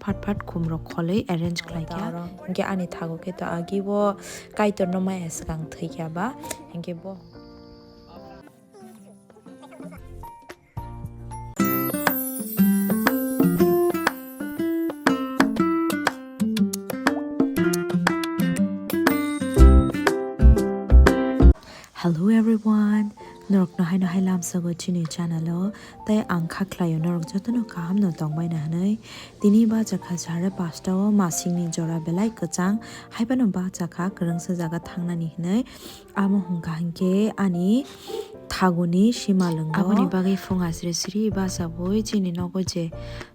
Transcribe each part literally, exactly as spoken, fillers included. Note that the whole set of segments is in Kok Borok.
phat phat khum rok kholwi arrange khlai kha. Hinkhe ani thago khe to agi bo Kaitor no maya swkang thwi kha ba, hinkhe bo. Hello everyone, norok no haino hai lamsago chini channel o, tei ang kha khlaio norok jotono kaham no tongbai na hinwi. Tini bachakha sare pasta o masing ni jora belai kwchang, hai phano bachakha kwrwngsa jaga thangnani hinwi. Amo hwnkha hinkhe ani thaguni simalwngo. Aboni bagwi phung asri sri bachawui chini nogo je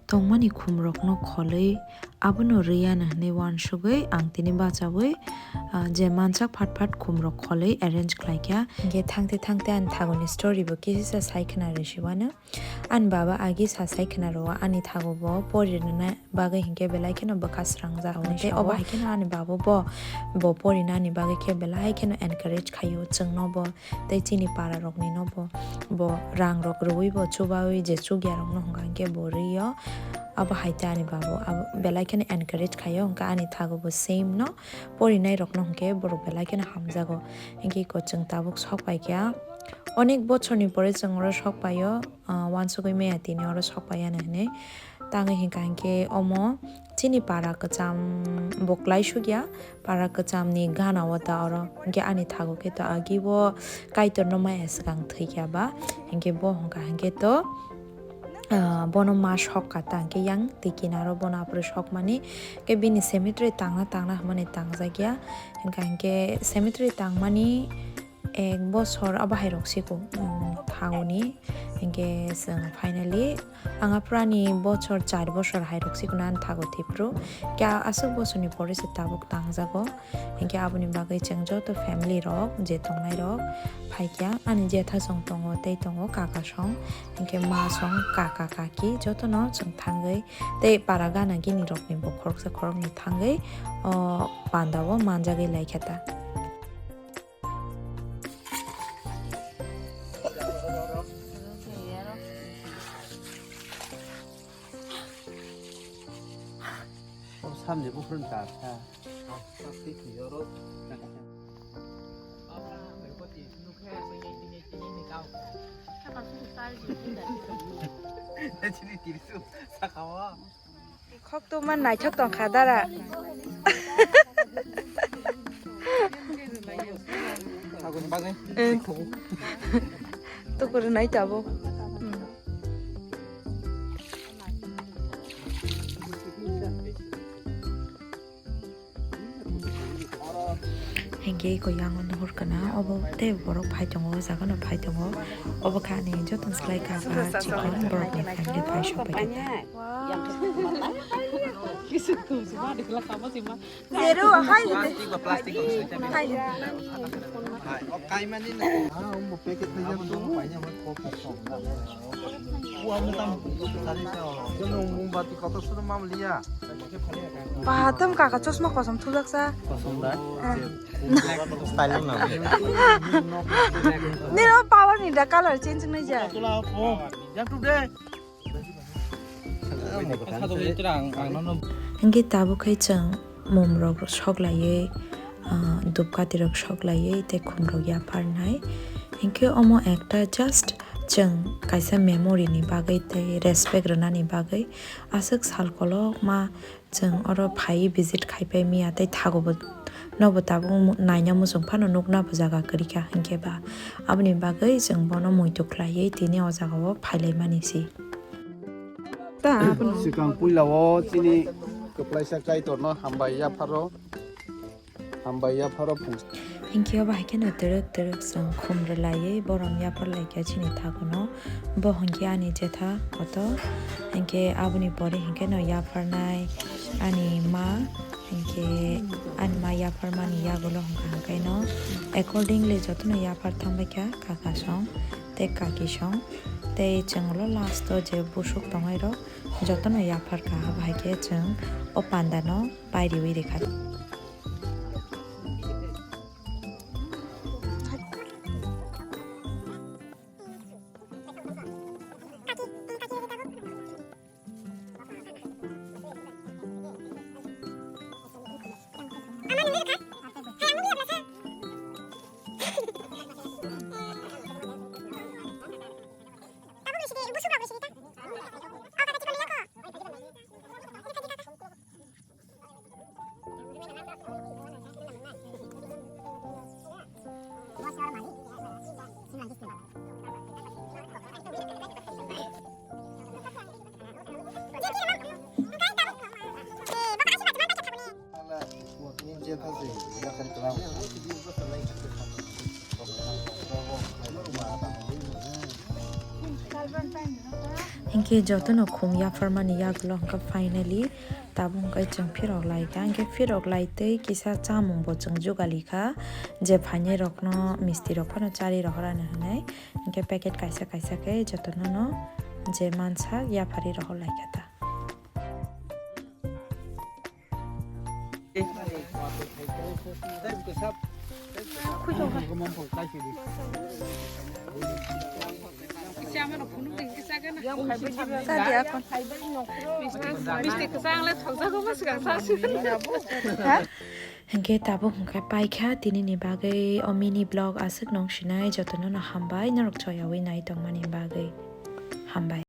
tongmani khumrokno kholwi abono rwiyano hinwi uansugwi ang tini bachawui, ah, je mansak phat phat khumrok kholwi arrange khlaikha. Hinkhe thangte thangte ani thaguni story bo kisisa sai khna rwsiwano. Ani baba agi sasai khna rwo, ani thago bo pori rwna bagwi hinkhe belai kheno bwkha srangjak. Tei obo hai kheno ani baba bo, bo porinani bagwi khe belai kheno encourage khaio chwngno bo, tei chini para rokni no bo, bo rang rok rwui bo chubaui je chukya rokno hwnkha hinkhe bo rwio. Abo hai tei ani baba abo belai kheno encourage khaio, hwnkha ani thago bo same no porinai rokno hinkhe borok belai kheno hamjago. Hinkhe iko chwng tabuk sok paikha, onek bochorni pore chwng oro sok paio. Ah, uansugwi maya tini oro sok paiya hinwi. Tangwi hinkha hinkhe omo chini para kwcham bo kwlai sukya, para kwchamni gana o ta oro. Hinkhe ani thago khe to agi bo Kaitorno maya swkang thwikha ba, hinkhe bo hwnkha hinkhe to, ah, bono ma sokka ta hinkhe yang twi kinaro bono aphuru sokmani. Hinkhe bini cemetery tangna tangna hwnmani tangjakya, hinkha hinkhe cemetery tangmani ek bosor abo hai rok siko, um, thangoni. Hinkhe chwng finally ang aphurani bosor char bosor hai rok sikona ani thago thipro. Kya aswk bosorni pore se tabuk tangjago. Hinkhe aboni bagwi chwng joto family rok je tongnai rok phaikya, ani jetha song tongo tei tongo kaka song, hinkhe ma song kaka kaki jotono chwng thangwi tei para gana gini rokni bo khoroksa khoroknwi thangwi o panda o manjagwi laikha ta. Samni buphuruni ta sa. Chini tirsu sakao. Khok tuma naithok tongkha dara. Agoni bagwi. Eh. Tukur nai tabuk. Hmm. Hinkhe iko yango nuhur kana obo tei borok phai tongo, o jaga no phai tongo. Obo kha ani joto slai kaka chikon borok ni family phai sokpai kha. Zero, hai. Plastic ba, plastic ba, hai. Hai, o kaimani na. Ah, umbo packet na jam tu. Wa mo tam sari sa. Kono mombati koto suru mam liya. Ba, tam kaka chosma kosom thujak sa. Kosom da. Eh. Style na. Nini o power ni da color change nai ja. Tula o. Jam tu de. Hinkhe tabuk khe chwng mum rok sok laiwi, ah, dupkati rok sok laiwi tei khum rok yapharnai. Hinkhe omo ekta just chwng kaisa memory ni bagwi tei respect rwnani bagwi aswk sal kolokma chwng oro phaiwi visit khai pai miya tei thago bo nobo tabuk naina muchung phano nukna bo jaga kwrwi kha hinkhe ba aboni bagwi chwng bono muitu khlaiwi tini o jaga o phailaimani se. Ta, abono. Swkang puila o chini kwplaisa Kaitorno hambai yapharo, hambai yapharo phung. Hinkhe obo hai kheno twrwk twrwk chwng khum rwlaiwi borom yaphar laikha chini thagono. Bo hinkhe ani jetha koto. Hinkhe aboni pore hinkhe no yapharnai ani ma. Hinkhe ani ma yapharmani yagulo hwnkha hwnkhe no accordingly jotono yaphar thangbaikha kaka song tei kaki song. Tei chwng ulo last o je busuk tongnai rok jotono yapharkha, abo hai khe chwng o panda no pairiwi rikha. Hinkhe jotono khung yapharmani yagulo hinkhe finally tabuk hinkhe chwng phirok laikha. Hinkhe phirok laitwi kisa chamungbo chwng jugalikha, je phainairokno mistirok phano charwi rohorani hwnwi. Hinkhe packet kaisa kaisa khe jotonono je mansak yapharwi rohorlaikha ta. Hinkhe tabuk hinkhe paikha tinini bagwi o mini vlog aswk nung sinai, jotono no hambai norok choyawi nai tongmani bagwi. Hambai.